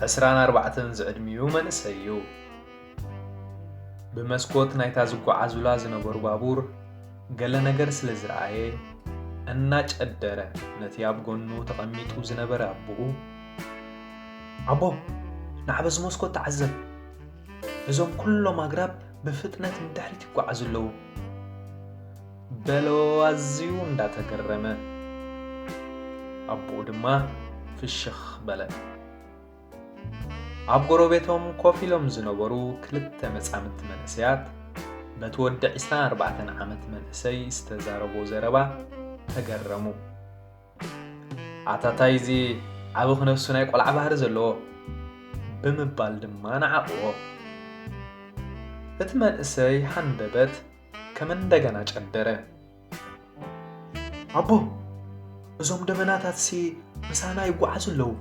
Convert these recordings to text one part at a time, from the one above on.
ዕስራን ኣርባዕተን ዝዕድሚኡ መንእሰይ እዩ። ብመስኮት ናይታ ዝጓዓዙላ ዝነበሩ ባቡር ገለ ነገር ስለ ዝረኣየ፣ እናጨደረ ነቲ ኣብ ጎኑ ተቐሚጡ ዝነበረ ኣቦኡ፣ "ኣቦ፣ ንዓ በዚ መስኮት ተዓዘብ። እዞም ኩሎም ኣግራብ ብፍጥነት ንድሕሪት ይጓዓዙ ኣለዉ" በሎ ኣዝዩ እንዳተገረመ። ኣቦኡ ድማ ፍሽኽ በለ። ኣብ ጎረቤቶም ኮፍ ኢሎም ዝነበሩ ክልተ መጻምድቲ መንእሰያት በቲ ወዲ ዕስራን ኣርባዕተን ዓመት መንእሰይ ዝተዛረቦ ዘረባ ተገረሙ። "ኣታ ታይ እዚ ዓቢ ክነሱ ናይ ቆልዓ ባህሪ ዘለዎ?" ብምባል ድማ ነዓቕዎ። እቲ መንእሰይ ሃንደበት ከም እንደገና ጨደረ። "ኣቦ፣ እዞም ደበናታትሲ ምሳና ይጓዓዙ ኣለዉ"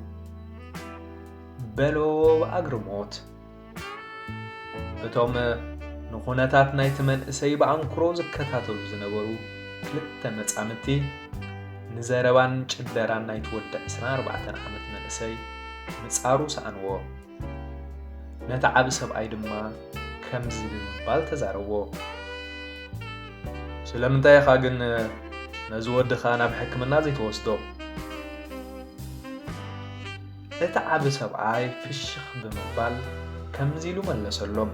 በሎ ብኣግርሞት። እቶም ንኹነታት ናይቲ መንእሰይ ብኣንክሮ ዝከታተሉ ዝነበሩ ክልተ መጻምድቲ፣ ንዘረባን ጭደራን ናይቲ ወዲ ዕስራን ኣርባዕተን ዓመት መንእሰይ ምጻሩ ሰኣንዎ። ነቲ ዓቢ ሰብኣይ ድማ ከምዚ ብምባል ተዛረቦ። "ስለምንታይ ኢኻ ግን ነዚ ወድኻ ናብ ሕክምና ዘይትወስዶ?" እቲ ዓቢ ሰብኣይ ፍሽኽ ብምባል ከምዚ ኢሉ መለሰሎም።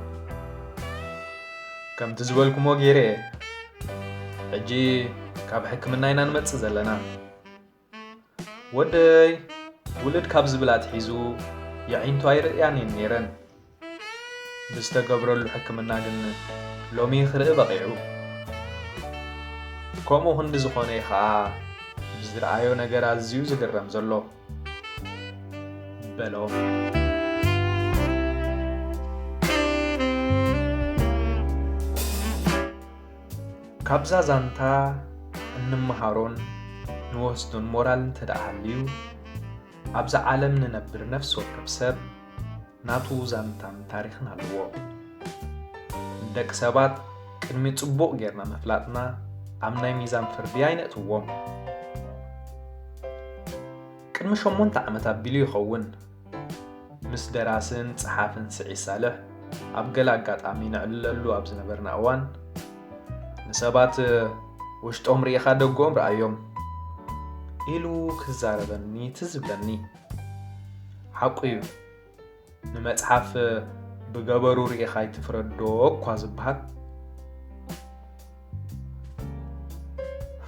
"ከምቲ ዝበልኩሞ ገይረ እየ። ሕጂ ካብ ሕክምና ኢና ንመጽእ ዘለና። ወደይ ውልድ ካብ ዝብል ኣትሒዙ የዒንቱ ኣይርእያን እየን ነይረን። ብዝተገብረሉ ሕክምና ግን ሎሚ ክርኢ በቒዑ። ከምኡ ክንዲ ዝኾነ እዩ ኸኣ ብዝረኣዮ ነገር ኣዝዩ ዝግረም ዘሎ" በሎ። ካብዛ ዛንታ እንመሃሮን ንወስዶን ሞራል እንተ ደኣ ሃልዩ፣ ኣብዛ ዓለም ንነብር ነፍሲ ወከፍ ሰብ ናቱ ዛንታን ታሪኽን ኣለዎ። ንደቂ ሰባት ቅድሚ ጽቡቕ ጌርና ምፍላጥና ኣብ ናይ ሚዛን ፍርዲ ኣይነእትዎም። ቅድሚ ሸሞንተ ዓመት ኣቢሉ ይኸውን፣ ምስ ደራስን ጸሓፍን ስዒድ ሳልሕ ኣብ ገለ ኣጋጣሚ ነዕልለሉ ኣብ ዝነበርና እዋን፣ ንሰባት "ውሽጦም ርኢኻ ደገኦም ረኣዮም" ኢሉ ክዛረበኒ ትዝ ይብለኒ። ሓቁ እዩ፣ ንመጽሓፍ ብገበሩ ርኢኻ ኣይትፍረዶ እኳ ዝበሃል።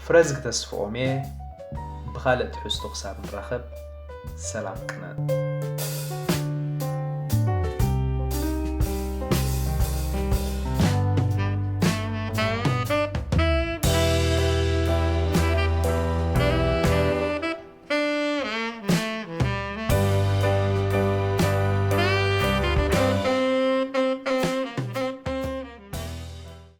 ፍረዝጊ ተስፍኦም'የ። ብኻልእ ትሕዝቶ ክሳብ ንራኸብ፣ ሰላም ቅነ።